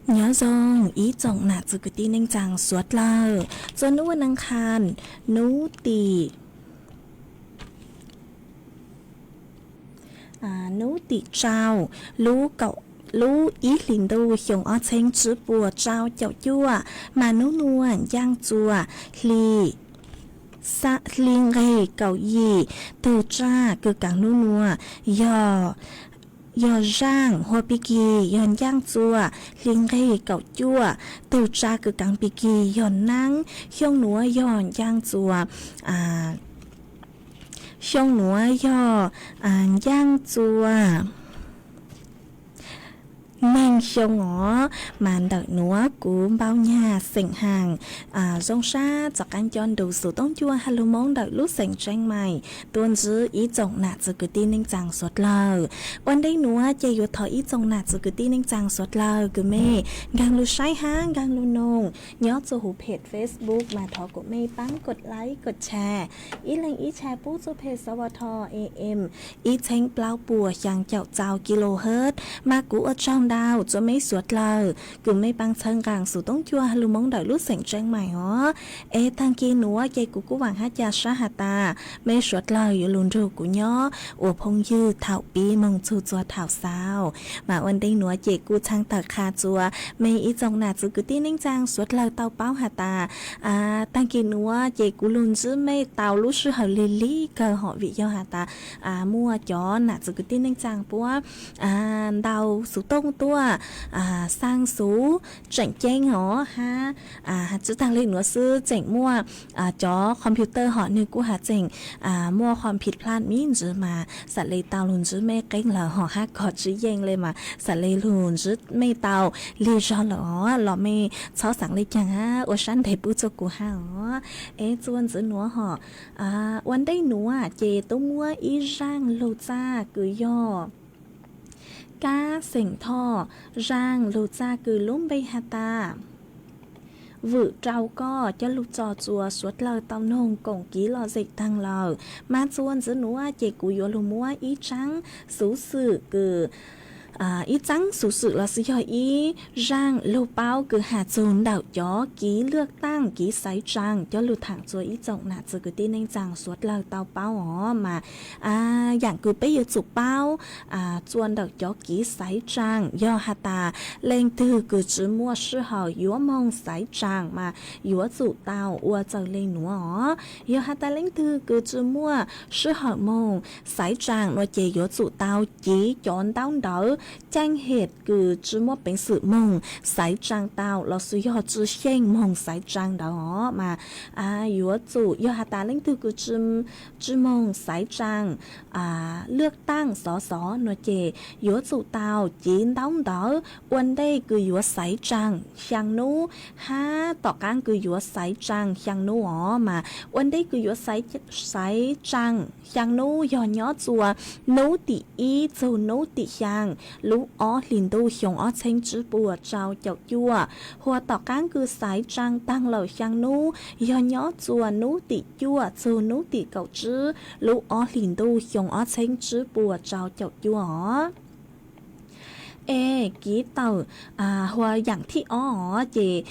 Nyob zoo ib tsoom nam txiv kwv tij neej tsaa suav dlawg, txua nub ua neej qha, nub tim, nub tim rau, lub ib hlis ntuj xyoo ob txheeb tsib puas rau caum cuaj, mas nub nuav ncaaj txuas hli, hli nqeg kaum yim, tug tsaj kws kaav nub nuav yog, yog zaaj, hua pig kig yog ncaaj txuas hli nqeg kaum cuaj, tug tsaj kws kaav pig kig yog naab, xyoo nuav yog ncaaj txuas, xyoo nuav yog ncaaj txuas neeg xyoo os. Mas ntawm nuav kuv npau nyag xeem haas zoo sab rov qaab nco nrug xuv toob ncua ha lug Moob ntawm lub xeem Tseeb Maim tuaj ntsib ib tsoom nam txiv kwv tij neej tsaa suav dlawg. Ua ntej nuav ces yuav thov ib tsoom nam txiv kwv tij neej tsaa suav dlawg kws mej nkaag lug saib hab nkaag lug noog nyob txug huv phem Facebook mas thov kuas mej paab kod like kod share, ib leeg ib share pub txug phem sawv tho am ib txheeb plaub puas xyaa caum txau kilohertz. Mas kuv ua tsaug ntau txug mej suav dlawg kws mej paab txhawb nqaa xuv toob ncua ha lug Moob ntawm lub xeem Tseeb Maim os. Es taag kis nuav ces kuv kuj vaam hab ca sab has tas mej suav dlawg yuav lug nrug kuv nyob ua phooj ywg thaum pib moog txug txug thaum xaus. Mas ua ntej nuav ces kuj txhaj tawm qha txug mej ib tsoom nam txiv kwv tij neej tsaa suav dlawg tau paub has tas taag kis nuav ces kuv lug ntsib mej tau lub sij hawm lig lig kawg hom vim yog has tas muaj cov nam txiv kwv tij neej tsaa puab ntau xuv toob tuaj xaa xuv tseem ceeb os hab, tsi taag le nuav xwb tseem muaj cov computer hom nwg kuj has tseem muaj qhov phij plaj miv ntsis mas xaam le tau lug ntsib mej qeeb lawm hom hab kog tsi yeej le mas xaam le lug ntsib mej tau lig zog lawm os. Los mej txhob xaav le caag hab ua sab nteeg pub rua kuv hab os. Es txuas ntxiv nuav hom, ua ntej nuav ces tub muab ib zaaj lug txaj kws yog kab xeem Thoj, zaaj lug txaj kws lub npe has tas Vwm Rau Koj coj lug tso tsua suav dlawg tau noog koom kiv lom zem taag lawm. Mas txuas ntxiv nuav ces kuv yuav lug muab ib tsaab xuv xwm kws ib tsaab xuv xwm los xwb yog ib zaaj lug paub kws has txug ntawm cov kiv lwaj taaj kiv xaiv tsaa coj lug thaam tsua ib tsoom nam txiv kwv tij neej tsaa suav dlawg tau paub os. Mas yaam kws peb yuav tsum paub tsua ntawm cov kiv xaiv tsaa yog has tas leej twg kws tsi muaj sij hawm yuav moog xaiv tsaa mas yuav tsum tau ua txawm le nuav os. Yog has tas leej twg kws tsi muaj sij hawm moog xaiv tsaa nuav ces yuav tsum tau kiv cov ntaub ntawv caaj hem kws tsi muaj peev xwm moog xaiv tsaa tau los xwb yog tsi xyeej moog xaiv tsaa ntawd os. Mas yuav tsum yog has tas leej twg kws tsi moog xaiv tsaa lwaj taaj xov xov nuav ces yuav tsum tau kiv ntaub ntawv ua ntej kws yuav xaiv tsaa xyaa nub hab tom qaab kws yuav xaiv tsaa xyaa nub os. Mas ua ntej kws yuav xaiv tsaa xyaa nub yog nyob tsua nub tim ib txug nub tim xyaa lub ob hlis ntuj xyoo ob txheeb tsib puas rau caum cuaj, hua tom qaab kws xaiv tsaa taag lawm xyaa nub yog nyob tsua nub tim cuaj txug nub tim kaum tsib lub ob hlis ntuj xyoo ob txheeb tsib puas rau caum cuaj os. Es kiv tawm hua yaam thib ob os ces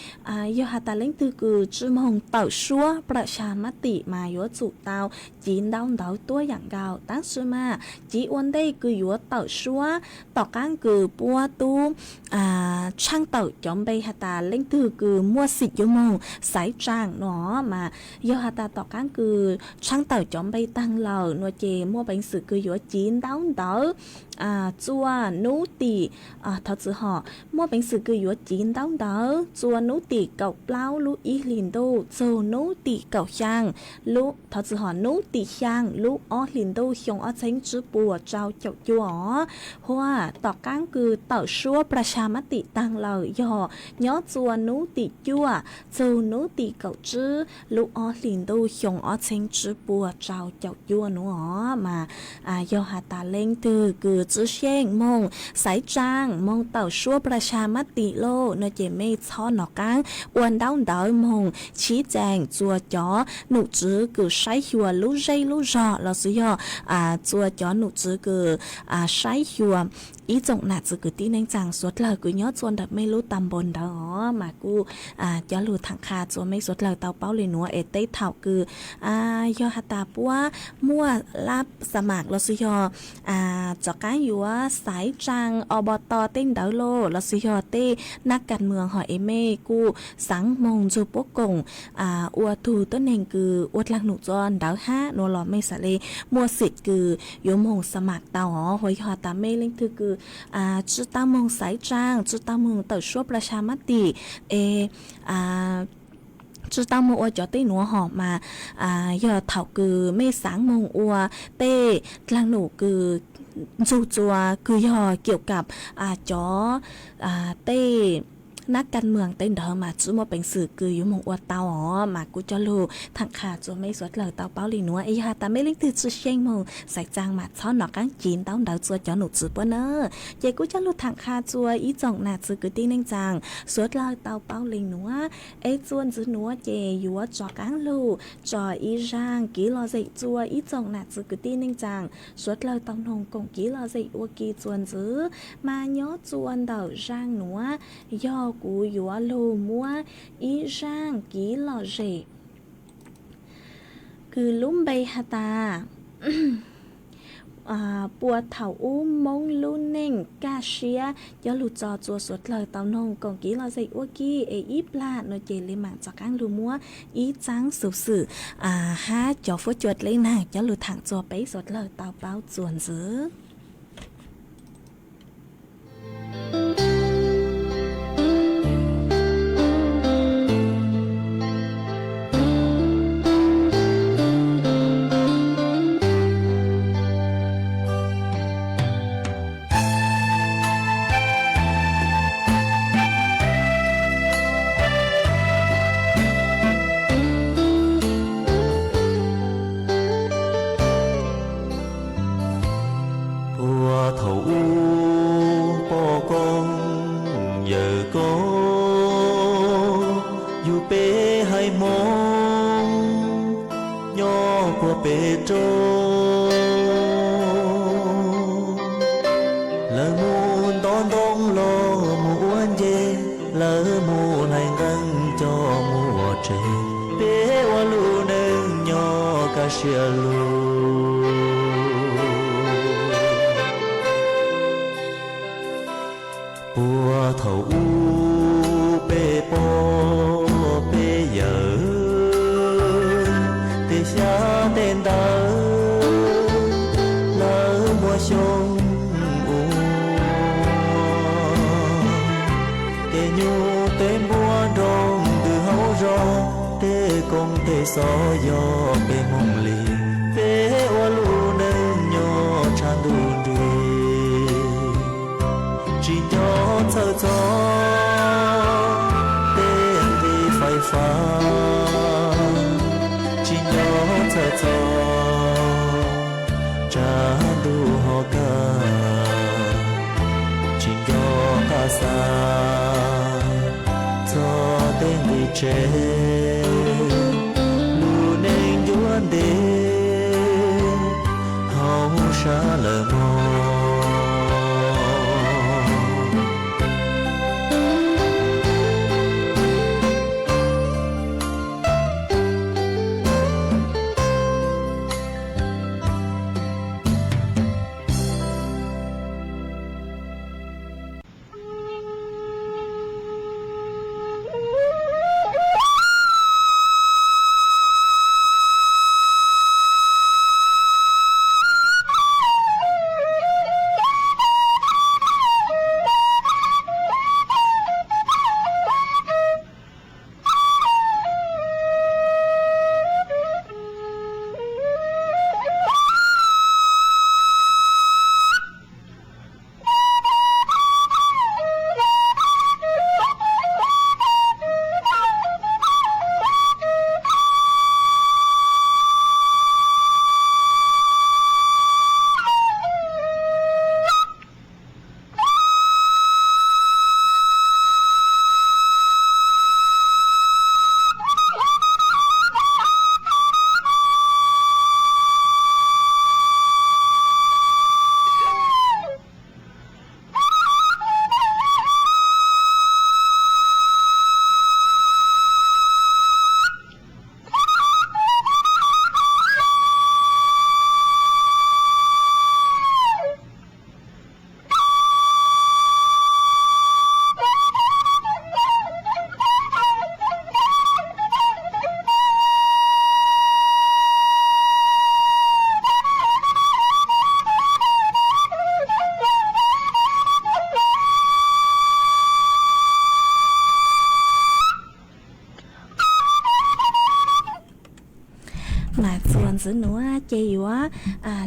yog has tas leej twg kws tsi moog tawm suab plas xya mab tim mas yuav tsum tau kiv ntaub ntawv tuab yaam nkaus tab sis mas kiv ua ntej kws yuav tawm suab tom qaab kws puab tub tshaaj tawm cov npe has tas leej twg kws muaj xim yuav moog xaiv tsaa nuav mas yog has tas tom qaab kws tshaaj tawm cov npe taag lawm nuav ces muaj peev xwm kws yuav kiv ntaub ntawv tsua nub tim, thov txwm hom, muaj peev xwm kws yuav kiv ntaub ntawv tsua nub tim kaum plaub lub ib hlis ntuj txug nub tim kaum xyaa, thov txwm hom, nub tim xyaa lub ob hlis ntuj xyoo ob txheeb tsib puas rau caum cuaj os. Hua tom qaab kws tawm suab plas xya mab tim taag lawm yog nyob tsua nub tim cuaj txug nub tim kaum tsib lub ob hlis ntuj xyoo ob txheeb tsib puas rau caum cuaj nuav os. Mas yog has tas leej twg kws tsi xyeej moog xaiv tsaa moog tawm suab plas xya mab tim lawm nuav ces mej txhob nov qaab ua ntaub ntawv moog sib tsees tsua cov num tswv kws saib xyuas lub zej lub zog los xwb yog tsua cov num tswv kws saib xyuas ib tsoom nam txiv kwv tij neej tsaa suav dlawg kws nyob tsua ntawm mej lub ta npo ntawd os. Mas kuj coj lug thaam qha tsua mej suav dlawg tau paub le nuav es teb thaum kws yog has tas puab muaj lab xa mam los xwb yog rov qaab yuav xaiv tsaa o bo to tej ntawd lawm los xwb yog tej nab kas mws hom es mej kuj xaav moog nrug puab koom ua tug tuab neeg kws ua dlaag num tsua ntawd hab nuav los mej xaav le muaj xim kws yuav moog xa mam tau os. Hua yog has tas mej leej twg kws tsi tau moog xaiv tsaa, tsi tau moog tawm suab plas xya mab tim es tsi tau moog ua cov tej nuav hom mas yog thaum kws mej xaav moog ua tej dlaag num kws nrug tsua kws yog kiam kam cov tej nab kas mws tej ntawd mas tsi muaj peev xwm kws yuav moog ua tau os. Mas kuj coj lug thaam qha tsua mej suav dlawg tau paub le nuav es yog has tas mej leej twg tsi xyeej moog xaiv tsaa mas txhob nov qaab kiv ntaub ntawv tsua cov num tswv puab na. Ces kuj coj lug thaam qha tsua ib tsoom nam txiv kwv tij neej tsaa suav dlawg tau paub le nuav es tsua ntxiv nuav ces yuav rov qaab lug tso ib zaaj kiv lom zem tsua ib tsoom nam txiv kwv tij neej tsaa suav dlawg tau noog koom kiv lom zem ua ke tsua ntxiv. Mas nyob tsua ntawm zaaj nuav yog kuv yuav lug muab ib zaaj kiv lom zem kws lub npe has tas puas thaum ub Moob lub neej kaj siab coj lug tso tsua suav dlawg tau noog koom kiv lom zem ua ke es ib plag nuav ces le maam rov qaab lug muab ib tsaab xuv xwm hab cov fuab cua dleb naag coj lug thaam tsua peb suav dlawg tau paub tsua ntxiv. Nyob puag pem roob, lawv mus ntov ntoo los mus ua nce, lawv mus hlais nqeeg coj mus ua tsev. Peb ua lub neej nyob kaj siab lug. Puag thaum ub peb pog peb yawm, tej xyab tej ntawv lawv muaj xyoo ua, tej nyuj tej npua nroo ntws hauv zos, tej koog tej xov yog peb hmoov li. Peb ua lub neej nyob tshav ntuj nrig, tsis nco txhawj txog tej nqi fais fab, tsis nco txhawj txog tshav ntuj hauv kawg, tsis nco qab xa txog tej nqi tsev, lub neej ncuab ntev hauv sab lawm mog. Mas txuas ntxiv nuav ces yuav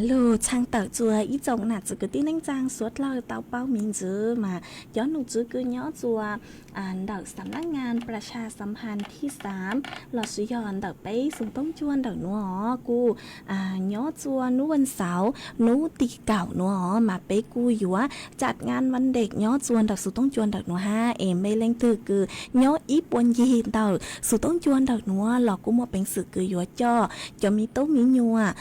lug txhaj tawm txuas ib tsoom nam txiv kwv tij neej tsaa suav dlawg tau paub miv ntxiv mas cov nom tswv kws nyob txuas ntawm xam nab ngas pras xas xam phas thib xaam lossis yog ntawm peb xus toob cuag ntawm nuav kuj nyob txuas nub vaj xauv nub tim kaum nuav mas peb kuj yuav tsam ngas vaj dej nyob txuas ntawm xus toob cuag ntawm nuav hab. Es mej leej twg kws nyob ib puag ncig ntawm xus toob cuag ntawm nuav los kuj muaj peev xwm kws yuav coj cov miv tub miv nyuas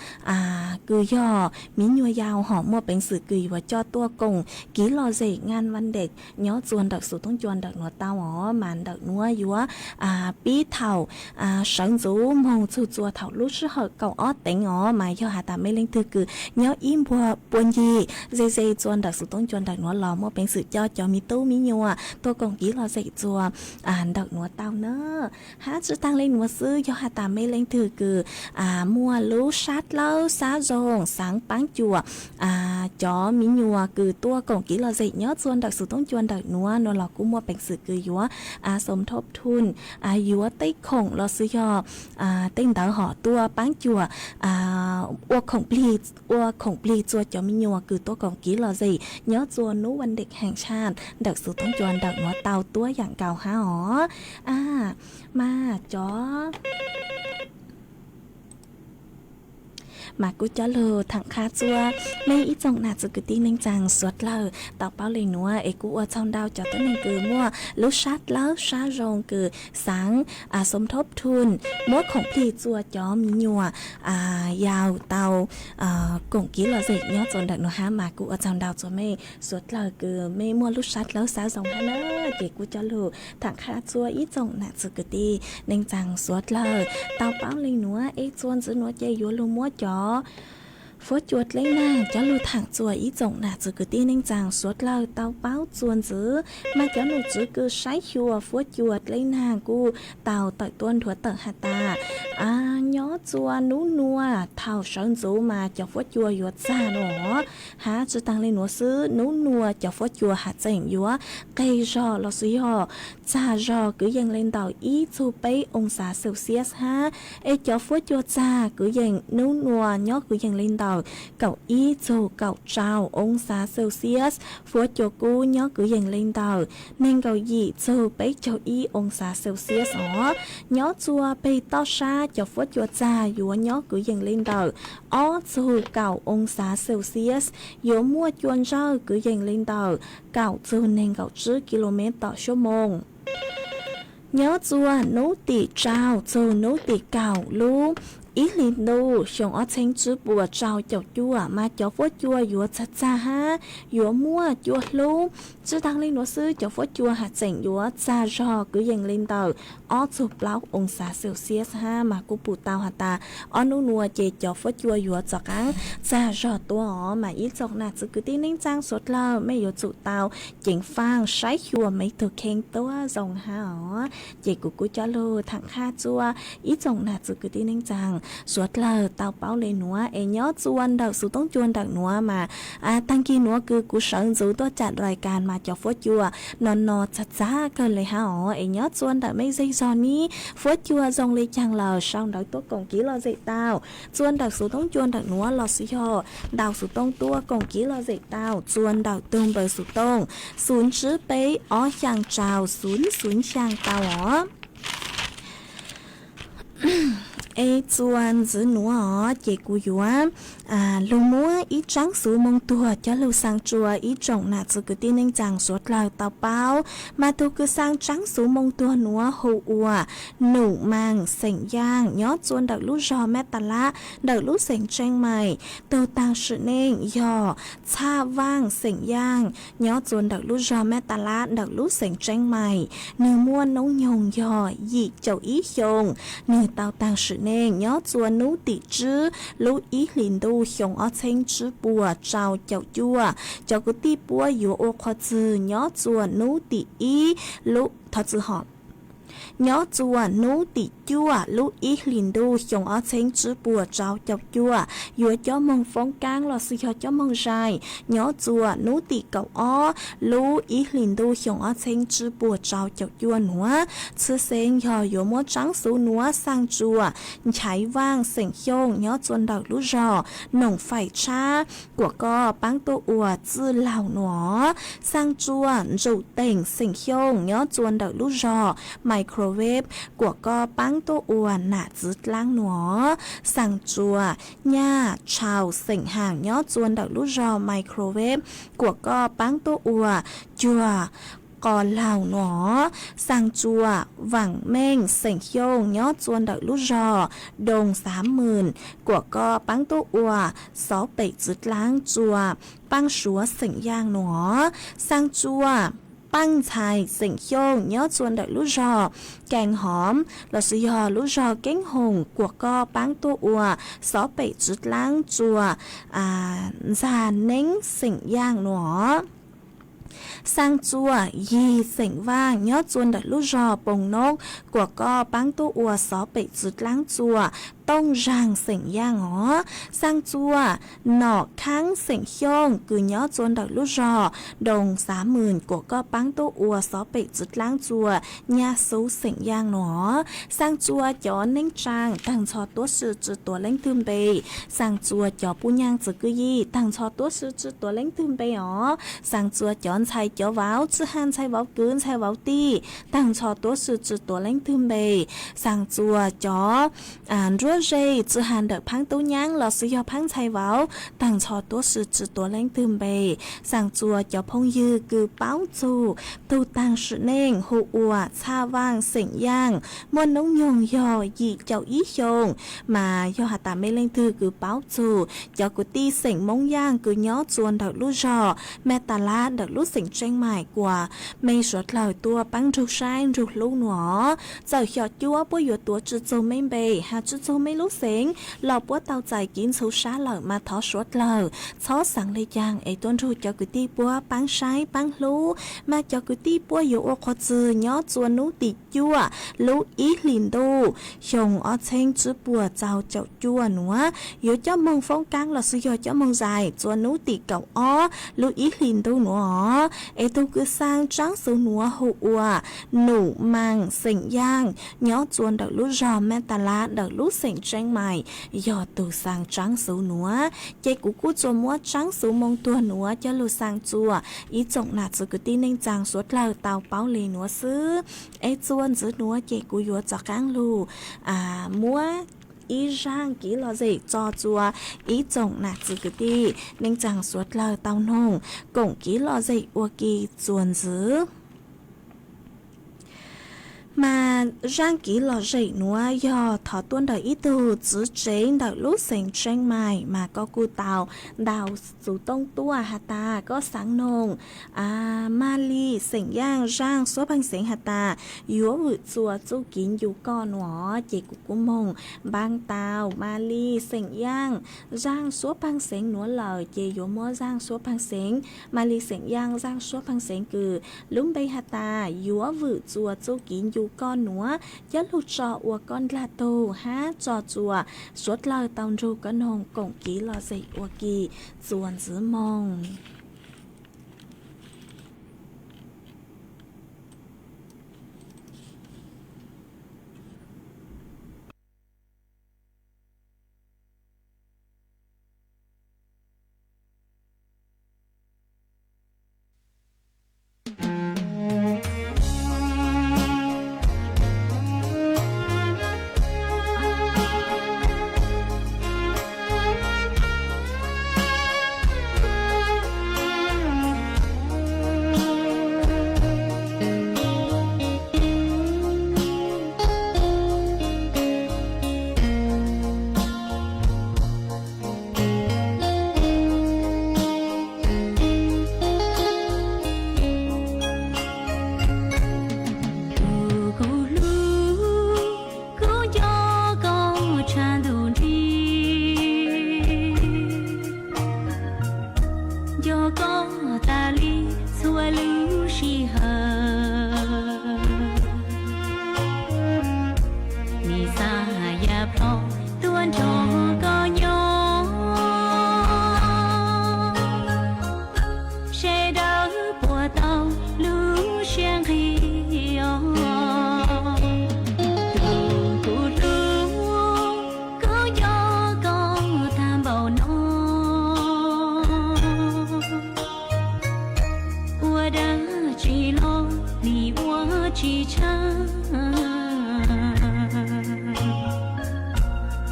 kws yog miv nyuas yau hom muaj peev xwm kws yuav coj tuaj koom kiv lom zem ngas vaj dej nyob txuas ntawm xus toob cuag ntawm nuav tau os. Mas ntawm nuav yuav pib thaum sawv ntxuv moog txug txuas thaum lub sij hawm kaum ob teev os. Mas yog has tas mej leej twg kws nyob ib puag ncig ze ze txuas ntawm xus toob cuag ntawm nuav los muaj peev xwm coj cov miv tub miv nyuas tuaj koom kiv lom zem txuas ntawm nuav tau na. Hab tsi taag le nuav xwb, yog has tas mej leej twg kws muaj lub sab dlawb sab zoo xaav paab cuam cov miv nyuas kws tuaj koom kiv lom zem nyob txuas ntawm xus toob cuag ntawm nuav nuav los kuj muaj peev xwm kws yuav xom thoob thun yuav tej khoom lossis yog tej ntawv hom tuaj paab cuam ua khoom plig, ua khoom plig txuas cov miv nyuas kws tuaj koom kiv lom zem nyob txuas nub vaj dej heem tshaj ntawm xus toob cuag ntawm nuav tau tuab yaam nkaus hab os. Mas cov Mas kuj coj lug thaam qha txua mej ib tsoom nam txwv kwv tij neej tsaa suav dlawg tau paub le nuav es kuj ua txaug ntau cov tuab neeg kws muaj lub sab dlawb sab zoo kws xaav xom thoob thun muab khoom plig txua cov me nyuam yaus tau koom kev lom zem nyob txua ntawm nuav hab mas kuj ua txaug ntau txua mej suav dlawg kws mej muaj lub sab dlawb sab zoo hab na. Ces kuj coj lug thaam qha txua ib tsoom nam txwv kwv tij neej tsaa suav dlawg tau paub le nuav es txua ntxiv nuav ces yuav lug muab cov fuab cua dleb naag coj lug thaam txua ib tsoom nam txwv kwv tij neej tsaa suav dlawg tau paub txua ntxiv. Mas cov nom tswv kws saib xyuas fuab cua dleb naag kuj tau tawm tuab nthuav tawm has tas, nyob txua nub nua thaum sawv ntxuv mas cov fuab cua yuav txag nuav hab tsi taag le nuav xwb, nub nua cov fuab cua has tseem yuav qeg zog los sis yog txag zog kwv yees le ntawm ib txug peb oo xav Celsius hab. Es cov fuab cua txag kwv yees nub nua nyob kwv yees le ntawm kaum ib txug kaum rau oo xav Celsius, fuab cua kub nyob kwv yees le ntawm neeg nkaum yim txug peb caug ib oo xav Celsius os. Nyob txua peg toj sab cov fuab cua txag yuav nyob kwv yees le ntawm ob txug kaum oo xav Celsius, yuav muaj cua ntsawj kwv yees le ntawm kaum txug neeg nkaum tsib ki lo mev tom xuab moos. Nyob txua nub tim rau txug nub tim kaum lub ib hlis ntuj xyoo ob txheeb tsib puas rau caum cuaj mas cov fuab cua yuav txag txag hab yuav muaj cua hlub. Tsi taag le nuav xwb, cov fuab cua has tseem yuav txag zog kwv yees le ntawm ob txug plaub oo xav Celsius hab mas kuj pum tau has tas ob nub nua ces cov fuab cua yuav txog qaab txag zog tuaj os. Mas ib tsoom nam txwv kwv tij neej tsaa suav dlawg mej yuav tsum tau ceev faaj saib xyuas mej tug kheej tuab zoo hab os. Ces kuv kuj coj lug thaam qha txua ib tsoom nam txwv kwv tij neej tsaa suav dlawg tau paub le nuav es nyob txua ntawm xuv toob cua ntawm nuav mas taag kis nuav kws kuv sawv ntxuv tuaj caam rais kas mas cov fuab cua no no txag txag kawg le hab os. Es nyob txua ntawm mej zeeg zog nib fuab cua zoo le caag lawm sau ntawv tuaj koom kev lom zem tau txua ntawm xuv toob cua ntawm nuav los sis yog ntaus xuv toob tuaj koom kev lom zem tau txua ntawm tug npawb xuv toob xum tsib peb ob xyaa rau xum xum xyaa tau os. Es txua ntxiv nuav os ces kuv yuav lug muab ib tsaab xuv moo tuag coj lug xaa tsua ib tsoom nam txwv kwv tij neej tsaa suav dlawg tau paub. Mas tug kws xaa tsaab xuv moo tuag nuav hu ua Num Maas xeem Yaaj nyob txua ntawm lub zog Meb Tas Lab ntawm lub xeem Tseeb Maim. Tug taag sim neej yog Txhaj Vaaj xeem Yaaj nyob txua ntawm lub zog Meb Tas Lab ntawm lub xeem Tseeb Maim. Nwg muaj noob nyoog yog yim caum ib xyoos. Nwg tau taag sim neej nyob txua nub tim tsib lub ib hlis ntuj xyoo ob txheeb tsib puas rau caum cuaj. Cov kwv tij puab yuav ua qhov txwg nyob txua nub tim ib lub, thov txwv hom, nyob txua nub tim cuaj lub ib hlis ntuj xyoo ob txheeb tsib puas rau caum cuaj, yuav cob moog foob kaab los sis yog cob moog zais nyob txua nub tim kaum ob lub ib hlis ntuj xyoo ob txheeb tsib puas rau caum cuaj nuav. Txhwj xeeb yog yuav muab tsaab xuv nuav xaa tsua Nchaiv Vaaj xeem Xyooj nyob txua ntawm lub zog Noom Faim Tshab kuam koj paab tuaj ua txwj laug nuav. Xaa tsua Ntsum Teem xeem Xyooj nyob txua ntawm lub zog Microwave kuam koj paab tuaj ua nam txwv dlaab nuav. Xaa tsua Nyaj Tshau xeem Haam nyob txua ntawm lub zog Microwave kuam koj paab tuaj ua cuag qo laug nuav. Xaa tsua Vaam Meej xeem Xyooj nyob txua ntawm lub zog Doo Xaav Mws kuam koj paab tuaj ua xov pem txwv dlaab tsua Paaj Suav xeem Yaaj nuav. Xaa tsua Paaj Ntxhais xeem Xyooj nyob txua ntawm lub zog Keej Hoov los sis yog lub zog Keeb Hoom kuam koj paab tuaj ua xov pem txwv dlaab tsua Ntxag Neeb xeem Yaaj nuav. Xaa tsua Yig xeem Vaaj nyob txua ntawm lub zog Poo Noob kuam koj paab tuaj ua xov pem txwv dlaab tsua Tooj Zaag xeem Yaaj os. Xaa tsua Nom Khaab xeem Xyooj kws nyob txua ntawm lub zog Doo Xaav Mws kuam koj paab tuaj ua xov pem txwv dlaab tsua Nyaj Xub xeem Yaaj nuav. Xaa tsua cov neej tsaa taag nrho tuab si tsi tuav leej twg npe. Xaa tsua cov puj nyaaj txwv kwv yij taag nrho tuab si tsi tuav leej twg npe os. Xaa tsua cov ntxhais cov vauv, txwj haj ntxhais vauv kwv ntxhais vauv tij taag nrho tuab si tsi tuav leej twg npe. Xaa tsua cov nruab Ze txwj ha ntawm phaab tub nyaab los xwb yog phaab ntxhais vauv, taag nrho tuab si tsi tuav leej twg npe. Xaa Txuas cov phooj ywg kws paub txug tug taag sim neej hu ua Txhaj Vaaj xeem Yaaj, muaj nub nyoog yog yim caum ib xyoos. Mas yog has tas mej leej twg kws paub txug cov kwv tij xeem Moob Yaaj kws nyob txua ntawm lub zog Mej Tas Lab ntawm lub xeem Tseeb Maim kuas mej suav dlawg tuaj paab nrug saib nrug hlub nuav. Txawm xyom cuab puab yuav tuav tsi txug mej npe, has tsi txug mej lub xeev los puab tau txais kiv ntxhuv sab lawm mas thov suav dlawg txhob xaav le caag es tuaj nrug cov kwv tij puab paab saib paab hlub. Mas cov kwv tij puab yuav ua qhov txwg nyob txua nub tim cuaj lub ib hlis ntuj xyoo ob txheeb tsib puas txaus caum cuaj nuav, yuav coj moog foob kaab los xwb yog coj moog zais txua nub tim kaum ob lub ib hlis ntuj nuav os. Es tug kws xaa tsaab xuv nuav hu ua Num Maam xeem Yaaj nyob txua ntawm lub zog Mej Tas Lab ntawm lub xeem Tseeb Maim yog tug xaa tsaab xuv nuav. Ces kuv kuj tsuas muab tsaab xuv moo tuag nuav coj lug xaa txua ib tsoom nam txiv kwv tij neej tsaa suav dlawg tau paub le nuav xwb. Es txuas ntxiv nuav ces kuv yuav rov qaab lug muab ib zaaj kiv lom zem tso txua ib tsoom nam txiv kwv tij neej tsaa suav dlawg tau noog koom kiv lom zem ua ke txuas ntxiv. Mas zaaj kiv lom zem nuav yog thov tuaj ntawm ib tug txiv tsev ntawm lub xeem Tseeb Maim, mas koj kuj tau ntau xuv tooj tuaj has tas koj xaav noog Maj Lis xeem Yaaj zaaj suab pheej xeev has tas yuav vwm txua txuj kiv ncu koj nuav. Ces kuv kuj moog npaab tau Maj Lis xeem Yaaj zaaj suab pheej xeev nuav lawm, ces yuav muab zaaj suab pheej xeev, Maj Lis xeem Yaaj zaaj suab pheej xeev kws lub npe has tas yuav vwm txua txuj kiv ncu koj nuav coj lug tso ua koj ndlag tug hab tso txua suav dlawg tau nrug koj noog koom kiv lom zem ua ke txuas ntxiv moog. Tus kuv hlub, kuv nco koj tshaj ntuj nrig, nco koj tas li txhua lub sij hawm. Nim xa yam plho tuaj nrog koj nyob, sawv daws puas tau lub siab nqig os. Tus kuv hlub, kuv nco koj tag npaum no, ua dab tsi los nim ua tsis tshaj.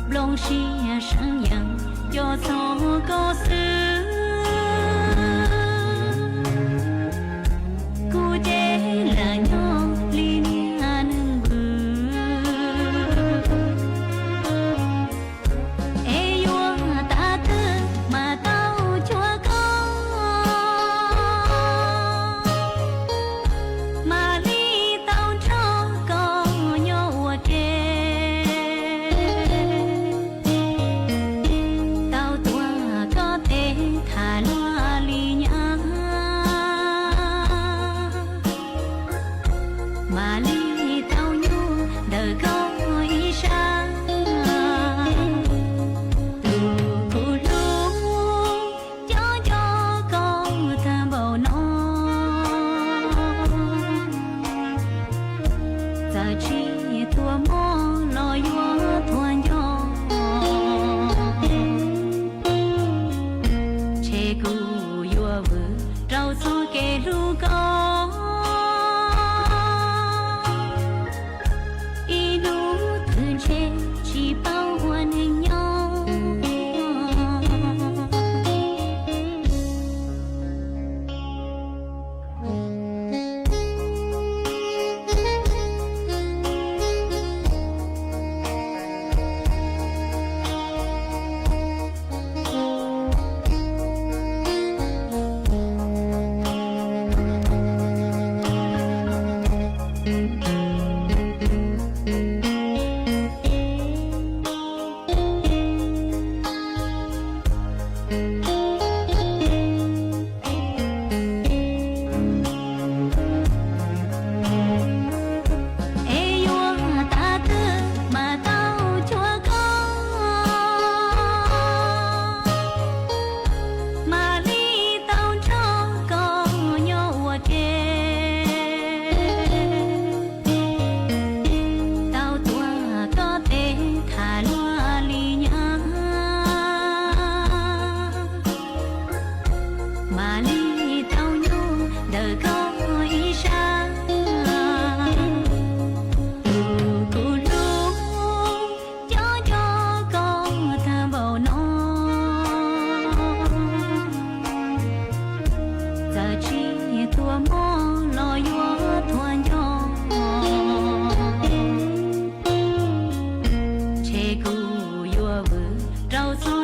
Nplooj siab seev yeej nco txog koj xwb, kuv ces lam nyob li niag neeg vwm, es yuav tas twg mas tau cuag koj, mam li tau nrog koj nyob ua ke. Tau tuav koj tes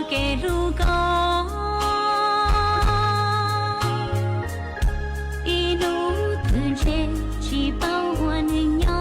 Kev hlub koj ib hnub twg ntshe tsis paub ua neeg nyob.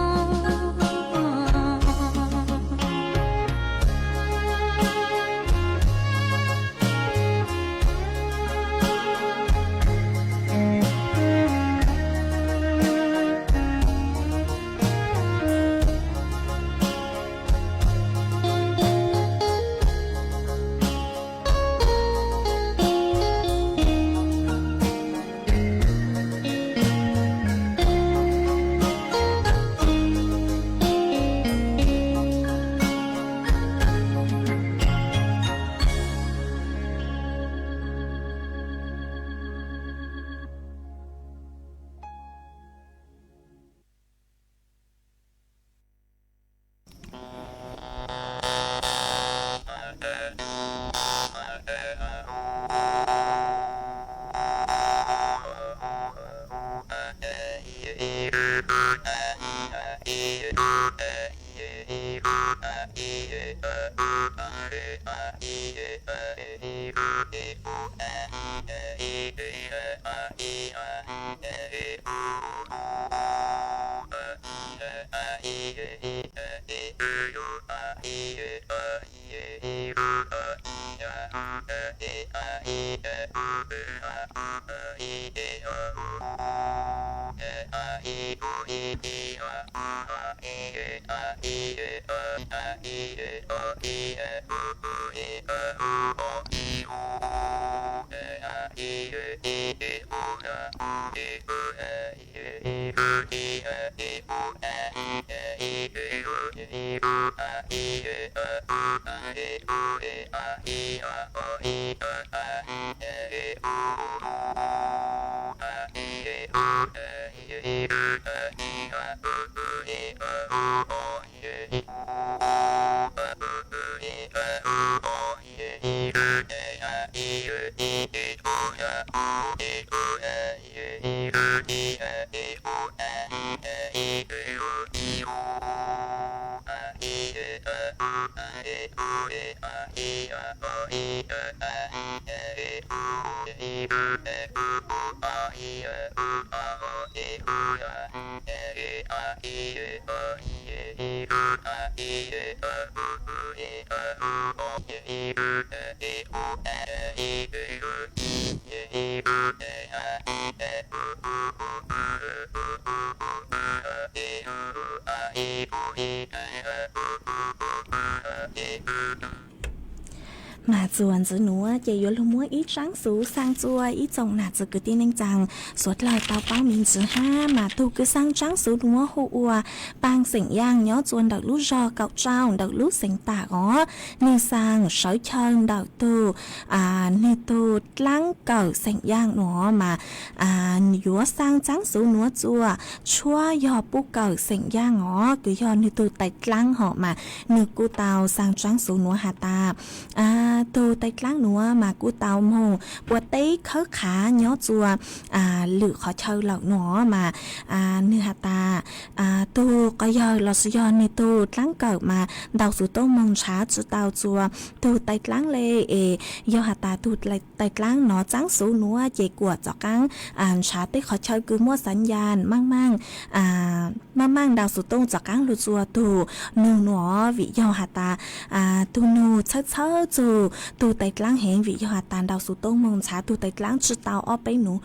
Mas txuas ntxiv nuav ces yuav lug muab ib tsaab xuv xaa tsua ib tsoom nam txiv kwv tij neej tsaa suav dlawg tau paub me ntsis hab. Mas tug kws xaa tsaab xuv nuav hu ua Paaj Xeem Yaaj nyob tsua ntawm lub zog Kaum Tsauj ntawm lub xeev Tam os. Nwg xaa sawv chaw ntawm tug, nwg tug dlaab kawm xeem Yaaj nuav mas yuav xaa tsaab xuv nuav tsua tshuab yog puj kawm xeem Yaaj os, kws yog nwg tug tais dlaab hom mas nwg kuj tau xaa tsaab xuv nuav has tas tug tais dlaab nuav mas kuj tau moog ua teb khawb qhav nyob tsua lwm qhov chaw lawm nuav mas nwg has tas tug quas yawg lossis yog nwg tug dlaab kawm mas ntaus xuv tooj moog nrhav tsi tau tsua tug tais dlaab le es yog has tas tug tais dlaab nov tsaab xuv nuav ces kuam rov qaab nrhav tej qhov chaw kws muaj xaav yas maaj maaj maaj maaj ntaus xuv tooj rov qaab lug tsua tug nug nuav vim yog has tas tug nug txhawb txhawb txug tug tais dlaab heev vim yog has tas ntaus xuv tooj moog nrhav tug tais dlaab tsi tau ob peb nub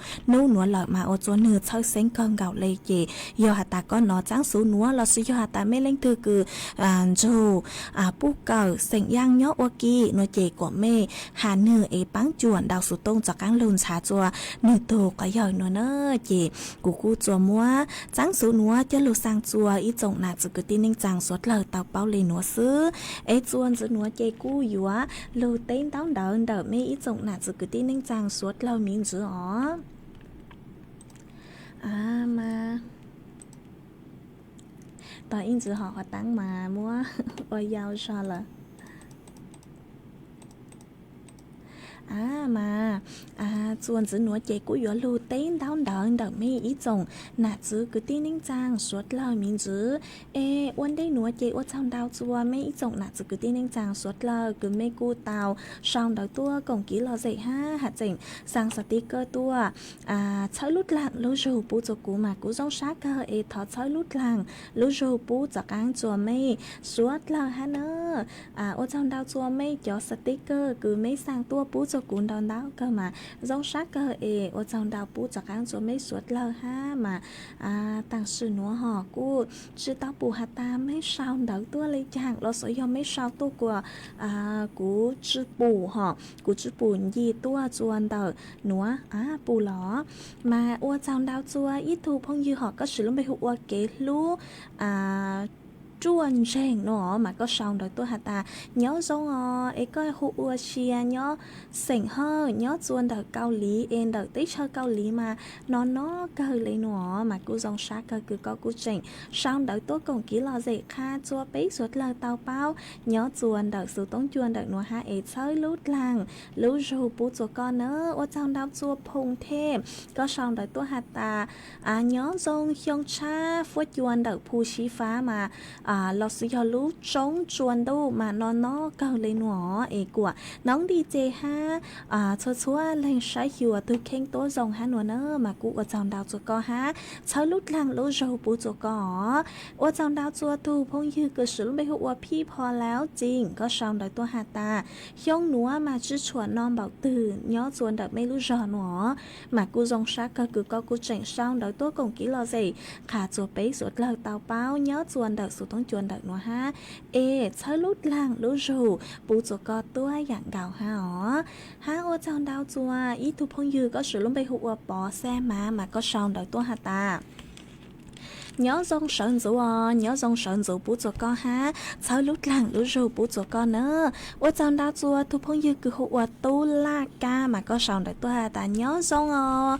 nuav lawm mas ua tsua nwg txhawj xeeb kawg nkaus le ces yog has tas koj nov tsaab xuv nuav lossis yog has tas mej leej twg kws ntsug puj kawm xeem Yaaj nyob ua ke nuav ces kuam mej has nwg es paab cuam ntaus xuv tooj rov qaab lug nrhav tsua nwg tug quas yawg nuav na. Ces kuv kuj tsuas muab tsaab xuv nuav coj lug xaa tsua ib tsoom nam txiv kwv tij neej tsaa suav dlawg tau paub le nuav xwb. Es txuas ntxiv nuav ces kuj yuav lug teb ntaub ntawv ntawm mej ib tsoom nam txiv kwv tij neej tsaa suav dlawg me ntsis os. Mas tos ib ntsis hov qhov taab mas muab ua yau zog lawm. A mas txuas ntxiv nuav ces kuj yuav lug teb ntaub ntawv ntawm mej ib tsoom nam txwv kwv tij neej tsaa suav dlawg miv ntxwv. Es ua ntej nuav ces ua tsaug ntau txuas mej ib tsoom nam txwv kwv tij neej tsaa suav dlawg kws mej kuj tau sau ntawv tuaj koom kev lom zem hab has tseem xaa xav tiv kawg tuaj txhawb lub dlaag lub zug pub txuas kuv mas kuv zoo sab kawg es thov txhawb lub dlaag lub zug pub txav qaab txuas mej suav dlawg hab na. Ua tsaug ntau txuas mej cov xav tiv kawg kws mej xaa tuaj pub txuas kuv ntau ntau kawg mas zoo sab kawg es ua tsaug ntau pub txav qaab txuas mej suav dlawg hab mas taam sim nuav hos kuj tsi tau pum has tas mej sau ntawv tuaj le caag los xyov yog mej sau tuaj kuas kuv tsi pum hos kuv tsi pum nce tuaj txuas ntawm nuav pum los mas ua tsaug ntau txuas ib tug phooj ywg hos koj siv lub npe hu ua Kev Hlub Ruaj Ntseeg nuav mas koj sau ntawv tuaj has tas nyob zoo os es koj hu ua sia nyob xeem Hawj nyob txuas ntawm Kaus Lim es ntawm teb chaws Kaus Lim mas no no kawg le nuav mas kuj zoo sab kawg kws koj kuj tseem sau ntawv tuaj koom kev lom zem qha txuas peb suav dlawg tau paub nyob txuas ntawm xu toob cua ntawm nuav hab es txhawb lub dlaag lub zug pub txuas koj na. Ua tsaug ntau txuas Phoo Thej koj sau ntawv tuaj has tas nyob zoo Xyoo Tshab Fuab Cua ntawm Phu Siv Fav mas los xyov yog lub tsoob tsua ntuj mas no no kawg le nuav es kuas noob nti ces hab txhua txhua leeg saib xyuas tug kheej tuab zoo hab nuav na mas kuj ua tsaug ntau txuas koj hab txhawb lub dlaag lub zug pub txuas koj os. Ua tsaug ntau txuas tug phooj ywg kws siv lub npe hu ua Phij Pho Lauj Txim koj sau ntawv tuaj has tas xyoo nuav mas tsi tshuam no npaum twg nyob txuas ntawm mej lub zog nuav mas kuj zoo sab kawg kws koj kuj tseem sau ntawv tuaj koom kev lom zem qha txuas peb suav dlawg tau paub nyob txuas ntawm xu toob cua ntawm nuav hab es txhawb lub dlaag lub zug pub txuas koj tuab yaam nkaus hab os. Hab ua tsaug ntau txuas ib tug phooj ywg koj siv lub npe hu ua Pov Xaj Mav mas koj sau ntawv tuaj has tas nyob zoo sawv ntxuv os, nyob zoo sawv ntxuv pub txuas koj hab txhawb lub dlaag lub zug pub txuas koj na. Ua tsaug ntau txuas tug phooj ywg kws hu ua Tub Laj Kab mas koj sau ntawv tuaj has tas nyob zoo os,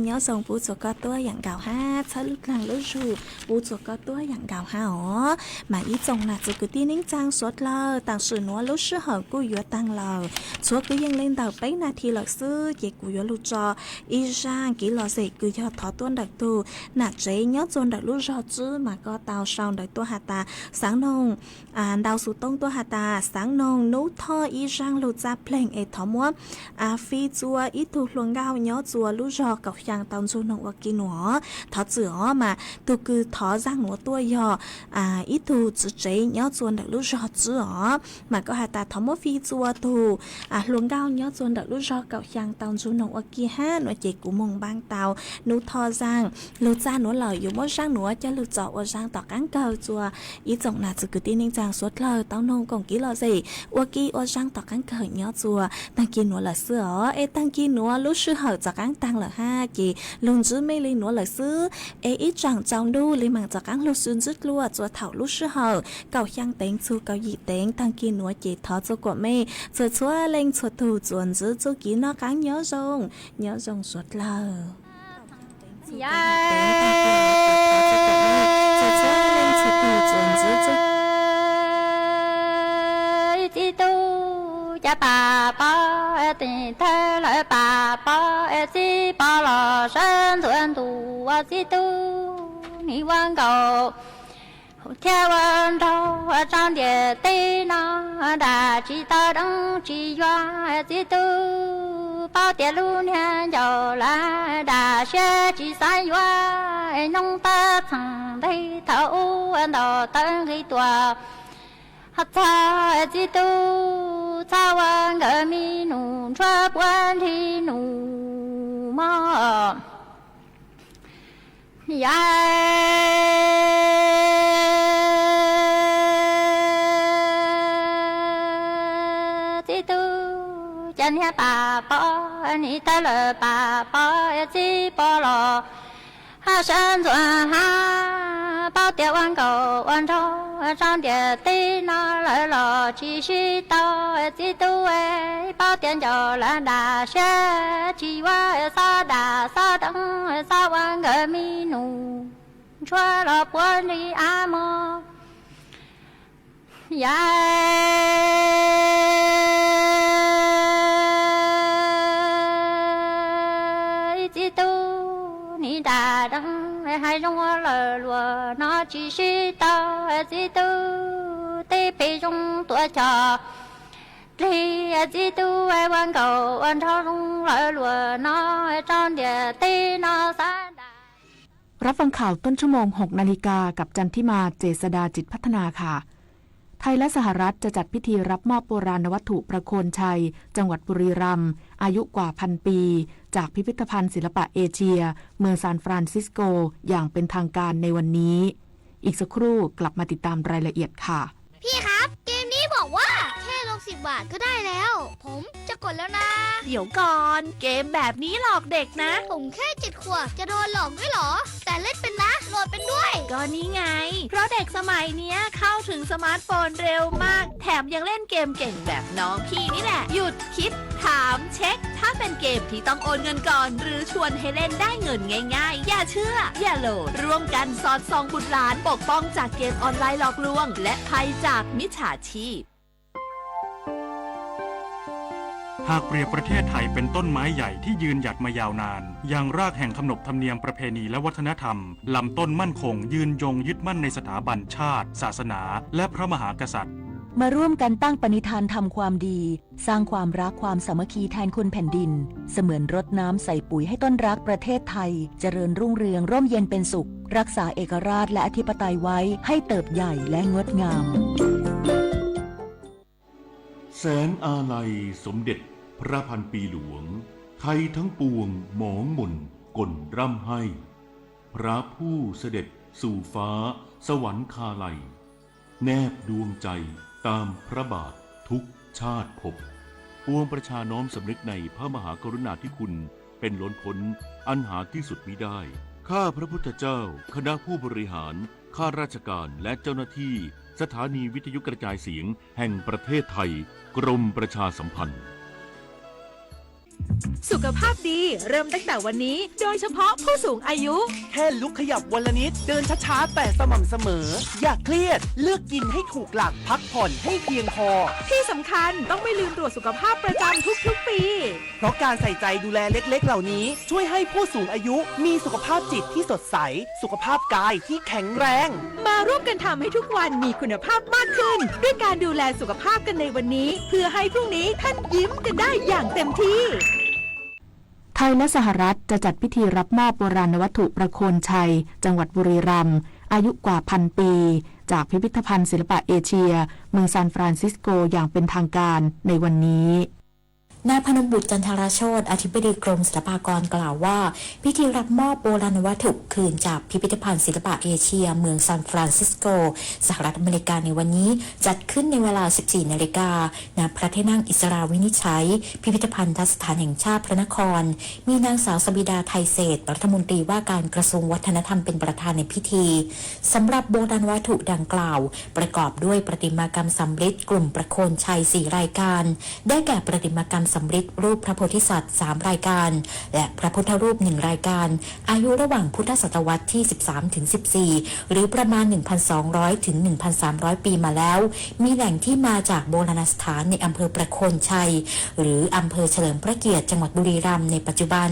nyob zoo pub txuas koj tuab yaam nkaus hab txhawb lub dlaag lub zug pub txuas koj tuab yaam nkaus hab os. Mas ib tsoom nam txwv kwv tij neej tsaa suav dlawg taam sim nuav lub sij hawm kuj yuav taag lawm, txhua kwv yees le ntawm peb nas this lawm xwb ces kuv yuav lug tso ib zaaj kev lom zem kws yog thov tuaj ntawm tug nam tsev nyob txuas ntawm lub zog Tswb mas koj tau sau ntawv tuaj has tas xaav noog ntau xu toob tuaj has tas xaav noog Nub Thoj Ib Zaaj lug txaj pleeg es thov muab fij txua ib tug hluas nkauj nyob txuas lub zog Kaum Xyaa tau ntsug noog ua ke nuav. Thov txwm os mas tug kws thov zaaj nuav tuaj yog ib tug txiv tsev nyob txuas ntawm lub zog Tswb os, mas koj has tas thov muab fij txua tug hluas nkauj nyob txuas ntawm lub zog Kaum Xyaa tau ntsug noog ua ke hab nuav ces kuv moog npaab tau Nub Thoj Zaaj lug txaj nuav lawm yuav muab zaaj nuav coj lug tso ua zaaj tom qaab kawg txua ib tsoom nam txwv kwv tij neej tsaa suav dlawg tau noog koom kev lom zem ua ke ua zaaj tom qaab kawg nyob txua taag kis nuav lawm xwb os. Es taag kis nuav lub sij hawm tom qaab taag lawm hab ces lug ntsib mej le nuav lawm xwb. Es ib tsaam tsaus ntuj le maam tom qaab lug sib ntsib dlua txua thaum lub sij hawm kaum xyaa teev txug kaum yim teev taag kis nuav ces thov txua kuam mej txhua txhua leej txhua tug txuas ntsib txuj kev noj qaab nyob zoo, nyob zoo suav dlawg. Txiv tub cas pam pov, tij thawj lawv pam pov, txiv pov los sawv ntxuav ntuj ua txiv tub, nim ua nkaus thiab ua nraug tso ntiaj teb no, dam tsis tau deev tsis yuav txiv tub, paub tias lub niag ncaus lav dam siab tsis xav yuav, nyooj tawb txheej ntev thaum ub ntaus tawv nqis tuaj. Txhob txiv tub, txhob ua nkawd mi nus ntsuag puab nrig nus mog. Yam txiv tub cas niag pam pov, nim tawg lawm pam pov, txiv pov los hab sawv ntxuav hab, paub tias ua nkaus ua nraug tso ntiaj teb no lawv los tsis sib tau txiv tub, paub tias ncaus lav dam siab tsis yuav, xob dam xob deev xob ua nkawd mi nus ntsuag los puab nrig av mog. Yam tas deev, hais zoo lawm luag no tsis sib tau, txiv tub teb phem zoo tuaj cog, dlig txiv tub ua nkaus ua nraug zoo lawm luag no, tso ntiaj teb no xav ntais. รับฟังข่าวต้นชั่วโมง หกนาฬิกา กับจันทิมา เจษฎาจิตพัฒนาค่ะ ไทยและสหรัฐจะจัดพิธีรับมอบโบราณวัตถุประโคนชัย จังหวัดบุรีรัมย์ อายุกว่าพันปี จากพิพิธภัณฑ์ศิลปะเอเชีย เมืองซานฟรานซิสโก อย่างเป็นทางการในวันนี้ อีกสักครู่กลับมาติดตามรายละเอียดค่ะ พี่ครับ เกมนี้บอกว่าแค่ลงสิบบาทก็ได้แล้ว ผมจะกดแล้วนะ เดี๋ยวก่อน เกมแบบนี้หลอกเด็กนะ ผมแค่เจ็ดขวบ จะโดนหลอกด้วยเหรอ แต่เล่นเป็นนะ โหลดเป็นด้วย ก็นี่ไง เพราะเด็กสมัยเนี้ยเข้าถึงสมาร์ทโฟนเร็วมาก แถมยังเล่นเกมเก่งแบบน้องพี่นี่แหละ หยุดคิด ถาม เช็ค ถ้าเป็นเกมที่ต้องโอนเงินก่อน หรือชวนให้เล่นได้เงินง่ายๆ อย่าเชื่อ อย่าโหลด ร่วมกันสอดส่องบุตรหลาน ปกป้องจากเกมออนไลน์หลอกลวง และภัยจากมิจฉาชีพ หากเปรียบประเทศไทยเป็นต้นไม้ใหญ่ที่ยืนหยัดมายาวนาน ยังรากแห่งขนบธรรมเนียมประเพณีและวัฒนธรรม ลำต้นมั่นคงยืนยงยึดมั่นในสถาบันชาติ ศาสนา และพระมหากษัตริย์ มาร่วมกันตั้งปณิธานทำความดี สร้างความรักความสามัคคีแทนคุณแผ่นดิน เสมือนรดน้ำใส่ปุ๋ยให้ต้นรักประเทศไทย เจริญรุ่งเรืองร่มเย็นเป็นสุข รักษาเอกราชและอธิปไตยไว้ให้เติบใหญ่และงดงาม แสงอาลัยสมเด็จพระพันปีหลวง ไทยทั้งปวงหมองหม่นก่นร่ำไห้ พระผู้เสด็จสู่ฟ้าสวรรคาลัย แนบดวงใจตามพระบาททุกชาติภพ ปวงประชาน้อมสำนึกในพระมหากรุณาธิคุณเป็นล้นพ้นอันหาที่สุดมิได้ ข้าพระพุทธเจ้า คณะผู้บริหาร ข้าราชการและเจ้าหน้าที่สถานีวิทยุกระจายเสียงแห่งประเทศไทย กรมประชาสัมพันธ์ สุขภาพดีเริ่มตั้งแต่วันนี้ โดยเฉพาะผู้สูงอายุ แค่ลุกขยับวันละนิด เดินช้าๆ แต่สม่ำเสมอ อย่าเครียด เลือกกินให้ถูกหลัก พักผ่อนให้เพียงพอ ที่สำคัญต้องไม่ลืมตรวจสุขภาพประจำทุกๆ ปี เพราะการใส่ใจดูแลเล็กๆ เหล่านี้ ช่วยให้ผู้สูงอายุมีสุขภาพจิตที่สดใส สุขภาพกายที่แข็งแรง มาร่วมกันทำให้ทุกวันมีคุณภาพมากขึ้น ด้วยการดูแลสุขภาพกันในวันนี้ เพื่อให้พรุ่งนี้ท่านยิ้มกันได้อย่างเต็มที่ ไทยและสหรัฐจะจัดพิธีรับมอบโบราณวัตถุประโคนชัย จังหวัดบุรีรัมย์ อายุกว่าพันปี จากพิพิธภัณฑ์ศิลปะเอเชีย เมืองซานฟรานซิสโก อย่างเป็นทางการในวันนี้ นายพนมบุตร จันทรโชติ อธิบดีกรมศิลปากรกล่าวว่า พิธีรับมอบโบราณวัตถุคืนจากพิพิธภัณฑ์ศิลปะเอเชีย เมืองซานฟรานซิสโก สหรัฐอเมริกาในวันนี้ จัดขึ้นในเวลา สิบสี่นาฬิกา ณ พระที่นั่งอิสราวินิจฉัย พิพิธภัณฑสถานแห่งชาติพระนคร มีนางสาวสบิดา ไทยเศรษฐ รัฐมนตรีว่าการกระทรวงวัฒนธรรมเป็นประธานในพิธี สำหรับโบราณวัตถุดังกล่าว ประกอบด้วยประติมากรรมสำริดกลุ่มประโคนชัย สี่รายการ ได้แก่ประติมากรรมสำริดรูปพระโพธิสัตว์ สามรายการ และพระพุทธรูป หนึ่งรายการ อายุระหว่างพุทธศตวรรษที่ สิบสามถึงสิบสี่ หรือประมาณ หนึ่งพันสองร้อยถึงหนึ่งพันสามร้อย ปีมาแล้ว มีแหล่งที่มาจากโบราณสถานในอำเภอประโคนชัย หรืออำเภอเฉลิมพระเกียรติ จังหวัดบุรีรัมย์ในปัจจุบัน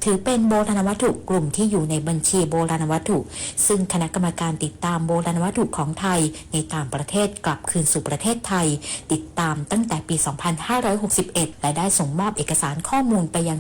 ถือเป็นโบราณวัตถุกลุ่มที่อยู่ในบัญชีโบราณวัตถุ ซึ่งคณะกรรมการติดตามโบราณวัตถุของไทยในต่างประเทศกลับคืนสู่ประเทศไทย ติดตามตั้งแต่ปี สองพันห้าร้อยหกสิบเอ็ด และได้ส่งมอบเอกสารข้อมูลไปยัง